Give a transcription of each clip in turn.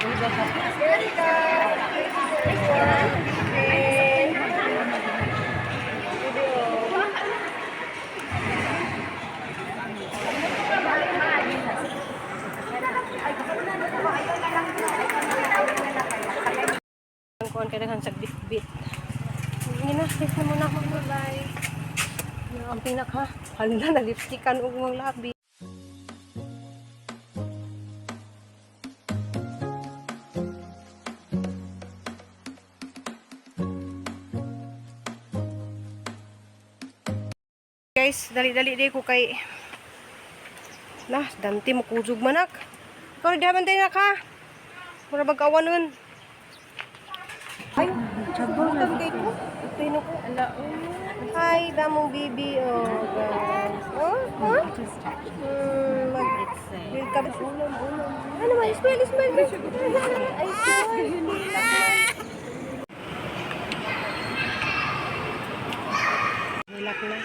Erika! Video. Ang kuan kay daghan sa bitbit. Hindi na, kiss na muna ako. Bye. Ang pinaka, hala na lipstickan og mong labi. Guys, dali-dali di ko kay na, dante mo kuzog manak. Ikaw di man na ka. Mura bag nun. Ay, gutom kay ko. Ito ko. Hi, damong bibi. Oh, guys. Oh, huh? Mag welcome. Ano man, smile, smile. Ay, smile. Hilak na.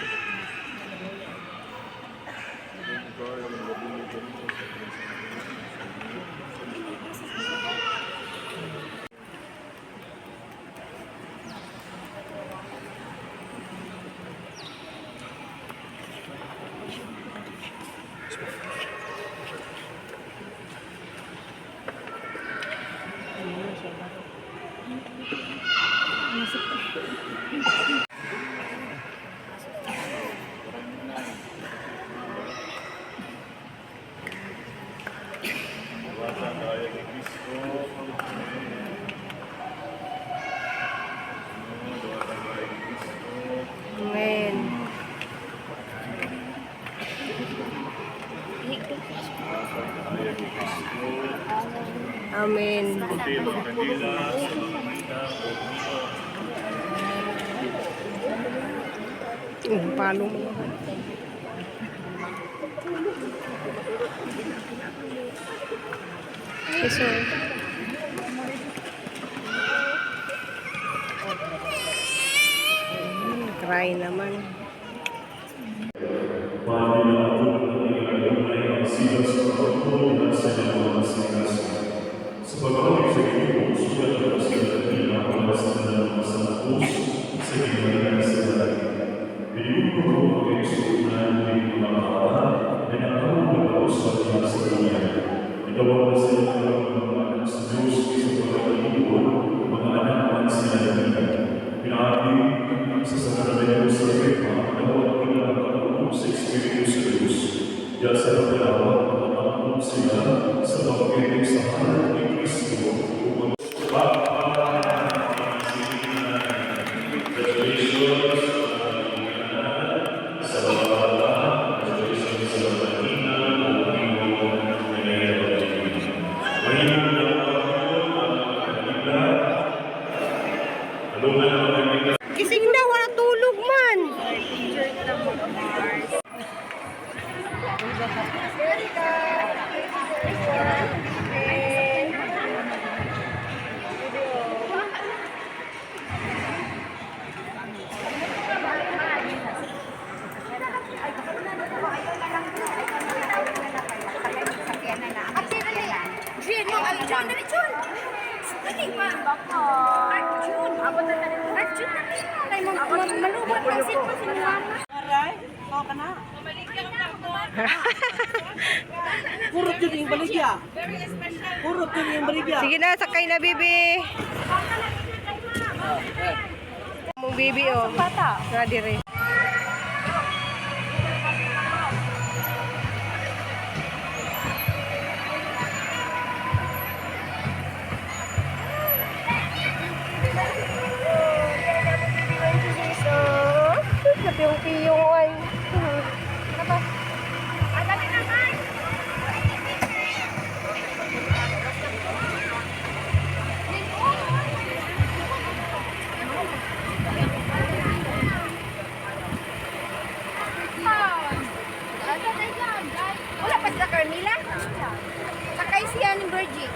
Amen. Amen. Palo mo. Yes, sir. Cry naman. Sa pag-awit sa Ginoo, sulat ang sila nila para sa tanan mga santos sa ginagawa sa langit. Binigyan ko ang kaisunan ng mga bata na nakaulo sa niya sa iya. Itawag na sila ng mga anak sa Diyos sa pagkakaliwan, mga anak man sila nila. Pinaati sa sakramento sa Rema, nawag nila ang sa Espiritu sa Diyos. Diya sa pagkalawat, makakapong sila sa pagkilig sa harap ni Kristo upang Congratulations sa mga bata, congratulations sa mga ninang, o ninong, Mahimong na ang kanila. Tulungan ang kanila. Gising na, wala tulog man. Malubat ng sitwa si mama. Purot yun yung baligya. Purot yun yung baligya. Sige na, sakay na, bibi. Mong bibi, oh. Bata. Nga dire. Napiyong-piyong ay. Wala pa sila Carmila? Sakay siya ni Virgie.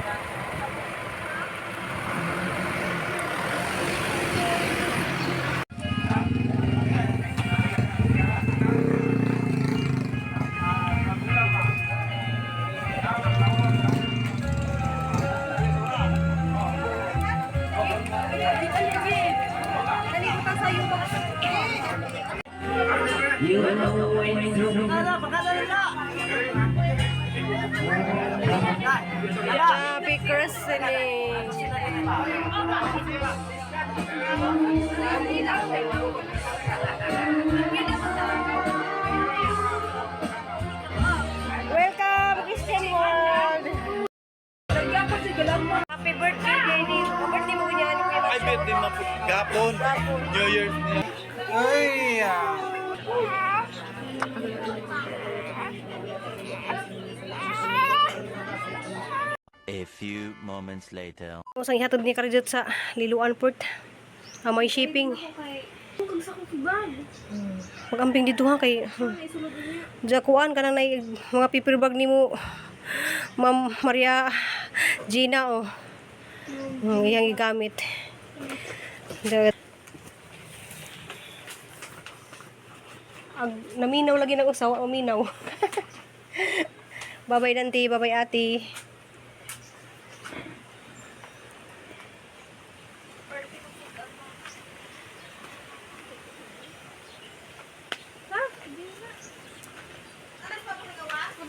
Pakala, pakala na. Happy christening. Welcome, Christian World! Happy birthday, Daddy! Birthday mo ganyan, Kuya Ay, birthday mo po. Gapon. New Year's niya. Ay, ah. A few moments later. Sang ihatod ni Karjot sa Liloan Port. May shipping. Magamping dito ha kay Jakuan ka nang nay mga paper bag nimo Ma'am Maria Gina oh. Iyang gigamit. Ag naminaw lagi ng usawa, uminaw. Babay Dante, babay ate.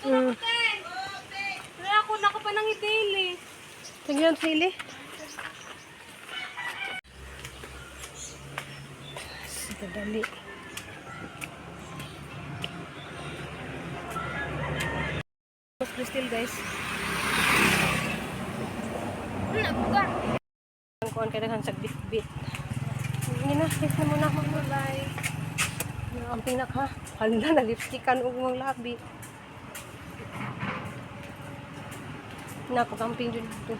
Wala ako nakapanangitil eh. Tingnan sili. Sige, dali. Mas Crystal, guys. Ang kuan kay daghan sa bit-bit. Hindi na, kiss na muna ako. Bye. Ang pinak ha. Hala, na lipstickan og mong labi. Nakakamping dun dito.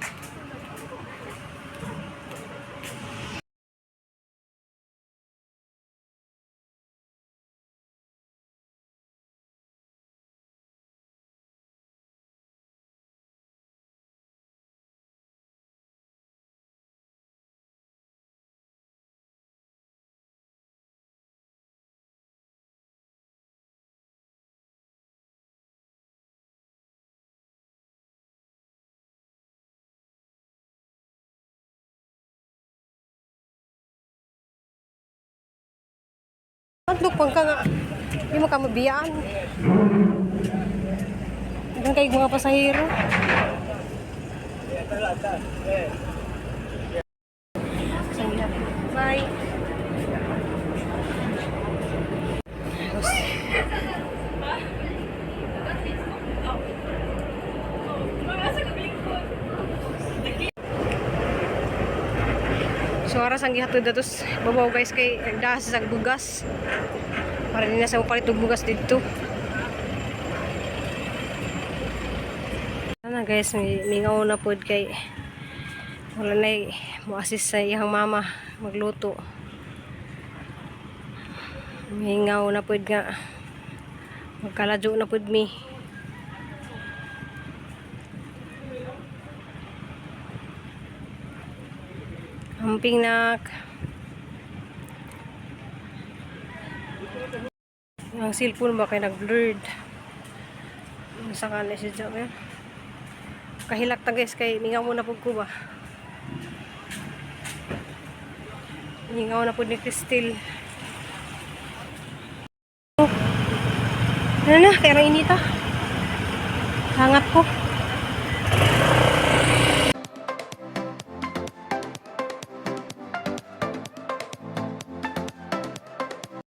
Antlok pang ka nga. Di mo ka mabiyaan. Doon kay mga pasahero. Bye. So aras ang gihatod datos babaw guys kay nagdahas sa bugas. Para din na sa palit og bugas didto. Ana guys, mingaw na pod kay wala na mo assist sa iyang mama magluto. Mingaw na pod nga magkaladyo na pod mi. Amping nak. Ang cellphone ba kay nag-blurred. Sa kanila siya dyan. Eh. Kahilak ta guys kay mingaw muna pud ko ba. Mingaw na pud ni Cristel. Oh. Ano na, kaya ang inita. Hangat ko.